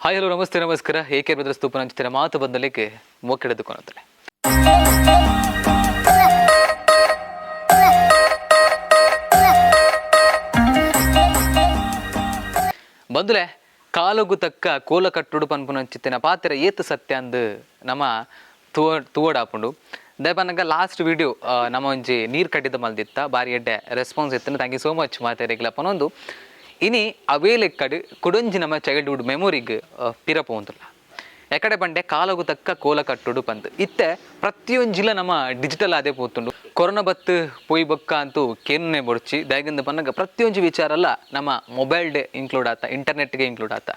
Hi, hello, namaste, ನಮಸ್ಕಾರ. ಏಕೆ brothers ತೂಪನಂಚಿನ ಮಾತು ಬಂದಲಿಕ್ಕೆ ಮೊಕ್ಕಿಡಿದುಕೊಳುತ್ತಲೆ. ಬಂದುಲೆ, ಕಾಲುಗು ತಕ್ಕ ಕೋಲ ಕಟ್ಟುಡು ಪನ್ಪುನಂಚಿತ್ತಿನ ಪಾತ್ರ ಏತ್ ಸತ್ಯ ಅಂದ್ ನಮ್ಮ ತೂವ ತೂವಡಾಪುಂಡು. ದಯಪನಗ ಲಾಸ್ಟ್ ವಿಡಿಯೋ ನಮ್ಮ ಒಂಜಿ ನೀರು ಕಟ್ಟಿದ ಮಲ್ದಿತ್ತ, ಬಾರಿ ಎಡ್ಡೆ ರೆಸ್ಪಾನ್ಸ್ ಇತ್ತು. Thank you so much ಮಾತೆರೆಗ್ಲ ಪನೊಂದು, ಇನಿ ಅವೇ ಲೆಕ್ಕಡ್ ಕುಡೊಂಜಿ ನಮ್ಮ ಚೈಲ್ಡ್ಹುಡ್ ಮೆಮೊರಿಗ್ ಪಿರ ಪೋಂತುಲ್ಲ. ಎಕಡೆ ಪಂಡೆ ಕಾಲಗು ತಕ್ಕ ಕೋಲ ಕಟ್ಟುಡು ಪಂದ್. ಇತ್ತೆ ಪ್ರತಿಯೊಂಜಿಲ ನಮ್ಮ ಡಿಜಿಟಲ್ ಆದೇ ಪೋತುಂಡು. ಕೊರೋನಾ ಬತ್ತು ಪೋಯಿ ಬೊಕ್ಕ ಅಂತೂ ಕೇನುನೆ ಬೊಡ್ಚಿ. ದಾಯೆಗಂದ್ ಪನ್ನಗ ಪ್ರತಿಯೊಂಜಿ ವಿಚಾರಲ ನಮ್ಮ ಮೊಬೈಲ್ ಡೆ ಇನ್ಕ್ಲೂಡ್ ಆತ, ಇಂಟರ್ನೆಟ್ಗೆ ಇನ್ಕ್ಲೂಡ್ ಆತ.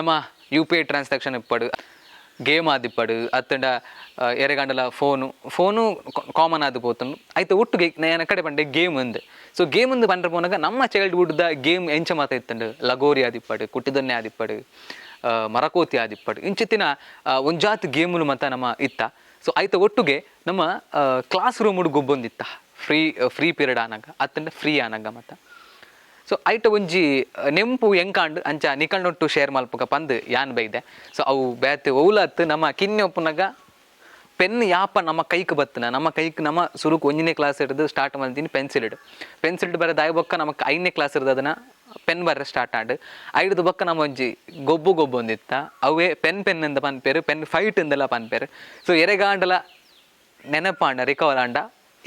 ನಮ್ಮ ಯುಪಿಐ ಟ್ರಾನ್ಸಾಕ್ಷನ್ ಇಪ್ಪಡು, ಗೇಮ್ ಆದಿಪ್ಪಡು, ಅತ್ತಂಡ ಎರೆಗಂಡಲ phone phone common ಆದ್ ಪೋತುಂಡು. ಐತ ಒಟ್ಟುಗೆ ಎನ ಕಡೆ ಪಂಡೆ ಗೇಮ್ ಅಂದ್. ಸೊ ಗೇಮ್ ಅಂದ್ ಪಂಡ್ರೆ ಪೋನಗ ನಮ್ಮ ಚೈಲ್ಡ್ಹುಡ್ ದ ಗೇಮ್ ಎಂಚ ಮಾತ ಇತ್ತುಂಡು. ಲಗೋರಿ ಆದಿಪ್ಪಡು, ಕುಟ್ಟಿದೊನ್ನೆ ಆದಿಪ್ಪಡು, ಮರಕೋತಿ ಆದಿಪ್ಪಡು, ಇಂಚಿತ್ತಿನ ಒಂಜಾತ್ ಗೇಮುಲು ಮಾತ ನಮ್ಮ ಇತ್ತ. ಸೊ ಐತ ಒಟ್ಟುಗೆ ನಮ್ಮ ಕ್ಲಾಸ್ ರೂಮ್ ಗೊಬ್ಬೊಂದಿತ್ತ, free free period ಆನಗ ಅತ್ತಂಡ ಫ್ರೀ ಆನಗ ಮಾತ. ಸೊ ಐಟ ಒಂಜಿ ನೆಂಪು ಎಂಕಾಂಡ್ ಅಂಚ ನಿಕಂಡೊಟ್ಟು ಶೇರ್ ಮಲ್ಪುಗ ಪಂದ್ ಯಾನ್ ಬೈದೆ. ಸೊ ಅವು ಬೇತೆ ಒವ್ಲತ್, ನಮ್ಮ ಕಿನ್ನೆ ಒಪ್ಪುನಗ ಪೆನ್ ಯಾಪ ನಮ್ಮ ಕೈಕ್ ಬತ್ತನ, ನಮ್ಮ ಕೈಕ್ ನಮ್ಮ ಸುರುಕು ಒಂಜನೇ ಕ್ಲಾಸ್ ಹಿಡ್ದು ಸ್ಟಾರ್ಟ್ ಮಲ್ತೀನಿ ಪೆನ್ಸಿಲ್ ಇಡು. ಪೆನ್ಸಿಲ್ ಬರ ದಾಯ ಬೊಕ್ಕ ನಮಕ್ 5ನೇ ಕ್ಲಾಸ್ ಇರ್ದು ಅದನ್ನ ಪೆನ್ ಬರ್ರೆ ಸ್ಟಾರ್ಟ್ ಆಂಡ್. ಐಡ್ದು ಬೊಕ್ಕ ನಮ್ಮ ಒಂಜಿ ಗೊಬ್ಬು ಗೊಬ್ಬೊಂದಿತ್ತ, ಅವೇ ಪೆನ್ ಪೆನ್ ಅಂದ ಪನ್ಪೇರು, ಪೆನ್ ಫೈಟ್ ಅಂದೆಲ್ಲ ಪನ್ಪೇರು. ಸೊ ಎರೆಗಾಂಡಲ ನೆನಪಾಂಡ ರಿಕವರ್ ಆಂಡ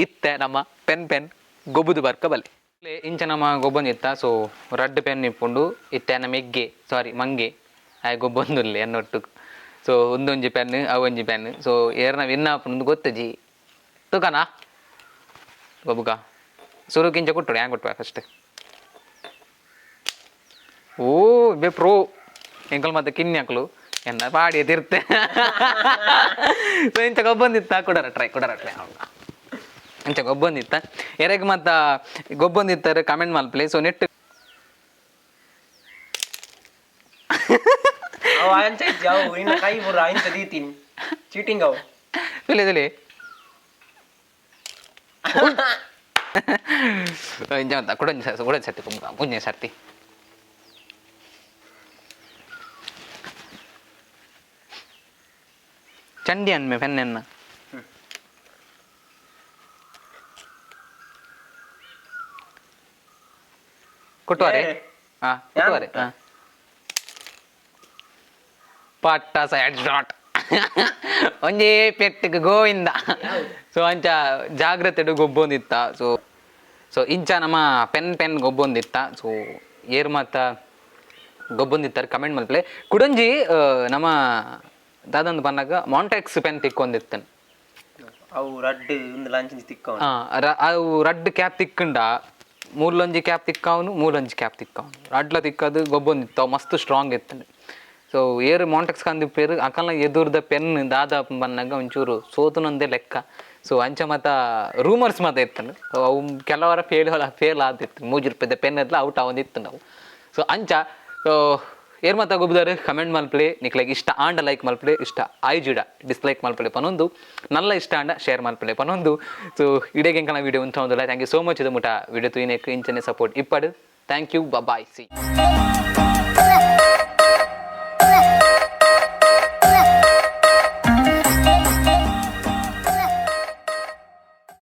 ಇತ್ತೆ ನಮ್ಮ ಪೆನ್ ಪೆನ್ ಗೊಬ್ಬುದು ಬರ್ಕ ಬಲೆ. ಇಂಚ ನಮ್ಮ ಗೊಬ್ಬೊಂದಿತ್ತ. ಸೊ ರಡ್ಡ್ ಪೆನ್ ಇಪ್ಪುಂಡು. ಇತ್ತೆ ನಮ್ಮ ಎಗ್ಗೆ, ಸಾರಿ, ಮಂಗೆ ಆಯ್ ಗೊಬ್ಬೊಂದುಲ್ಲೆ ಎನ್ನೊಟ್ಟು. ಸೊ ಒಂದೊಂಜಿ ಪೆನ್, ಅವೊಂಜಿ ಪೆನ್. ಸೊ ಏರ್ನ ವಿನ್ ಆಪುಂಡು ಗೊತ್ತಜಿ. ತೂಕನಾ ಗೊಬ್ಬುಗ? ಸುರುಕಿಂಚ ಕೊಟ್ಟರು ಹ್ಯಾಂಗ್ ಕೊಟ್ಟುವ ಫಸ್ಟ್? ಓ ಬೆ ಪ್ರೋ ಎಂಕಲ್ ಮತ್ತೆ ಕಿನ್ಯಾಕ್ಲು ಎನ್ನ ಪಾಡಿ ತಿರ್ತೆ. ಸೊ ಇಂಚ ಗೊಬ್ಬೊಂದಿತ್ತ. ಕೊಡರ ಟ್ರೈ, ಕೊಡರ ಟ್ರೈ. ಇಂಚ ಗೊಬ್ಬೊಂದಿತ್ತ. ಎರೆಗ್ ಮತ್ತ ಗೊಬ್ಬೊಂದಿತ್ತಾರೆ ಕಮೆಂಟ್ ಮಲ್ಪಲೆ. ಸೊ ನೆಟ್ ಅವು ಅಂಚ ಇಜ್ಜಿ, ಅವು ಇನ್ನ ಕೈ ಪೂರ ಇಂಚ ದೀತೀನಿ, ಚೀಟಿಂಗ್ ಅವು. ತುಲೆ ತುಲೆ. ಇಂಚ ಮತ್ತ ಕುಡೊಂಜಿ ಕುಡೊಂಜಿ ಸರ್ತಿ, ಒಂಜಿ ಸರ್ತಿ. ಚಂಡಿ ಅನ್ಮೆ ಪೆನ್ನೆನ್ನ ಕೊಟ್ಟುವಾರೆ. ಏ. ಹಾ, ಕೊಟ್ಟುವಾರೆ. ಹಾ, ಪಟ್ಟ ಸೈಡ್ ಶಾಟ್, ಒಂಜೇ ಪೆಟ್ಟಿಗೆ ಗೋವಿಂದ. ಸೊ ಅಂಚ ಜಾಗ್ರತೆಡು ಗೊಬ್ಬೊಂದಿತ್ತ. ಸೊ ಸೊ ಇಂಚ ನಮ್ಮ ಪೆನ್ ಪೆನ್ ಗೊಬ್ಬೊಂದಿತ್ತ. ಸೊ ಏರ್ ಮಾತ ಗೊಬ್ಬೊಂದಿತ್ತಾರೆ ಕಮೆಂಟ್ ಮಲ್ಪಲೆ. ಕುಡೊಂಜಿ ನಮ್ಮ ದಾದಂದು ಪನ್ನಗ ಮಾಂಟೆಕ್ಸ್ ಪೆನ್ ತಿಕ್ಕೊಂದಿತ್ತನ್. ಅವು ರಡ್ಡ್ ಒಂದು ಲಂಚ್ ತಿಕ್ಕವನು. ಅವು ರಡ್ಡ್ ಕ್ಯಾಪ್ ತಿಕ್ಕಂಡ, ಮೂಲೊಂಜಿ ಕ್ಯಾಪ್ ತಿಕ್ಕವನು, ಮೂಲೊಂಜಿ ಕ್ಯಾಪ್ ತಿಕ್ಕವನು, ರಡ್ಲ ತಿಕ್ಕದು ಗೊಬ್ಬೊಂದಿತ್ತು. ಅವು ಮಸ್ತ್ ಸ್ಟ್ರಾಂಗ್ ಇತ್ತು. ಸೊ ಏರು ಮಾಂಟೆಕ್ಸ್ ಕಂದಿ ಪೇರು ಅಕಲ್ನ ಎದುರ್ದ ಪೆನ್ ದಾದ ಬನ್ನಗ ಒಂಚೂರು ಸೋತುನೊಂದೇ ಲೆಕ್ಕ. ಸೊ ಅಂಚ ಮತ ರೂಮರ್ಸ್ ಮತ ಇತ್ತು. ಅವು ಕೆಲವರ ಫೇಲ್ ಫೇಲ್ ಆದಿತ್ತು. 3 ರೂಪಾಯಿದ ಪೆನ್ ಎದ್ಲ ಔಟ್ ಆವೊಂದಿತ್ತು ನಾವು. ಸೊ ಅಂಚ ಏರ್ ಮತ ಗೊಬ್ಬದಾರು ಕಮೆಂಟ್ ಮಲ್ಪಲೆ. ನಿಕ್ಲೆಗ್ ಇಷ್ಟ ಆಂಡ ಲೈಕ್ ಮಲ್ಪಲೆ, ಇಷ್ಟ ಆಯ್ಜಿಡ ಡಿಸ್ಲೈಕ್ ಮಲ್ಪಲೆ ಪನೊಂದು, ನಲ್ಲ ಇಷ್ಟ ಆಂಡ ಶೇರ್ ಮಲ್ಪಲೆ ಪನೊಂದು. ಸೊ ಇಡೀ ಎಂಕನ ವಿಡಿಯೋ ಉಂಟು. Thank you so much. ಇದು ಮುಟ ವಿಡಿಯೋ ತೂಯಿನೆಕ್. ಇಂಚನೆ ಸಪೋರ್ಟ್ ಇಪ್ಪಡು. Thank you, bye, C.